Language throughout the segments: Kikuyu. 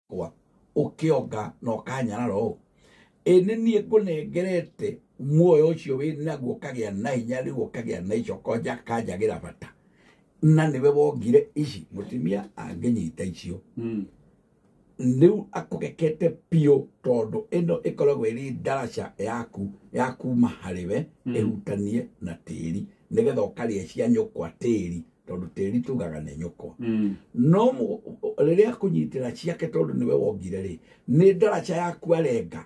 Kwa ũkĩonga na ũkanyarara ũũ, ĩ nĩ niĩ ngũnengerete muoyo ũcio wĩ naguo, ũkagĩa na hinya rĩu, ũkagĩa na icoka kanjagĩra bata, na nĩwe wongire ici. Mũtumia angĩnyita icio rĩu akũgekete biũ, tondũ ĩno ĩkoragwo ĩrĩ ndaraca yaku ya kuma harĩ we ĩhutanie na tĩri, nĩgetha ũkarĩa cia nyũkwa tĩri, tondũ tĩri tugaga nĩ nyũkwa. No rĩrĩa akũnyitĩra ciake, tondũ nĩwe wongire rĩ, nĩ ndaraca yaku arenga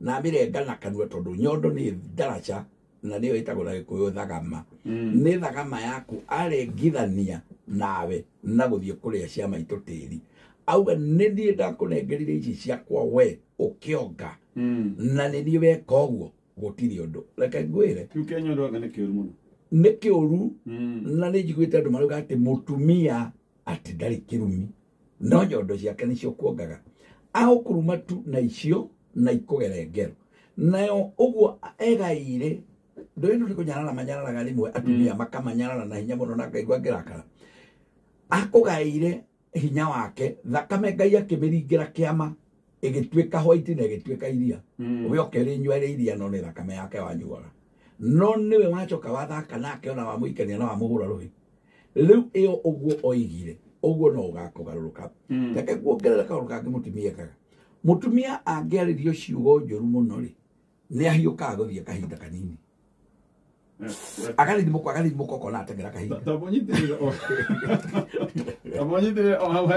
na amĩrenga na kanua, tondũ nyondo nĩ ndaraca na nĩyo ĩtagwo na Gĩkũyũ thagama. Nĩ thagama yaku arengithania nawe na gũthiĩ kũrĩa cia maitũ tĩri, auga nĩ niĩ ndakũnengerire ici ciakwa, we ũkĩonga, na nĩ niĩ weka ũguo, gũtirĩ ũndũ. Reke ngwĩre. Kĩu kĩa nyondo anga nĩ kĩũru mũno. Nĩ kĩũru. Na nĩ njiguĩte andũ marauga atĩ mũtumia atĩ ndarĩ kĩrumi, no nyondo ciake nĩcio kuongaga, agũkũruma tu na icio na ikũgere ngero nayo ũguo egaire. Ndũĩ nĩ kũnyarara manyararaga rĩmwe atumia makamanyarara na hinya mũno, na ngaigua ngĩrakara. Akũgaire hinya wake, thakame Ngai akĩmĩringĩra kĩama, ĩgĩtuĩka white na ĩgĩtuĩka iria. We ũkĩrĩnyua rĩ iria, no nĩ thakame yake wanyuaga, no nĩwe wacoka wathaka nake, ona wamũikania na wamũhũra rũhĩ. Rĩu ĩyo ũguo oigire ũguo no ũgakũgarũrũka. Reke nguongerera kaũndũ kangĩ mũtumia ekaga. Mũtumia angĩarĩrio ciugo njũru mũno rĩ, nĩ ahiũkaga gũthiĩ kahinda kanini, agathithimũka, agathithimũka, ũkona ateng'era kahinda. Tamũnyitĩrĩre o hau.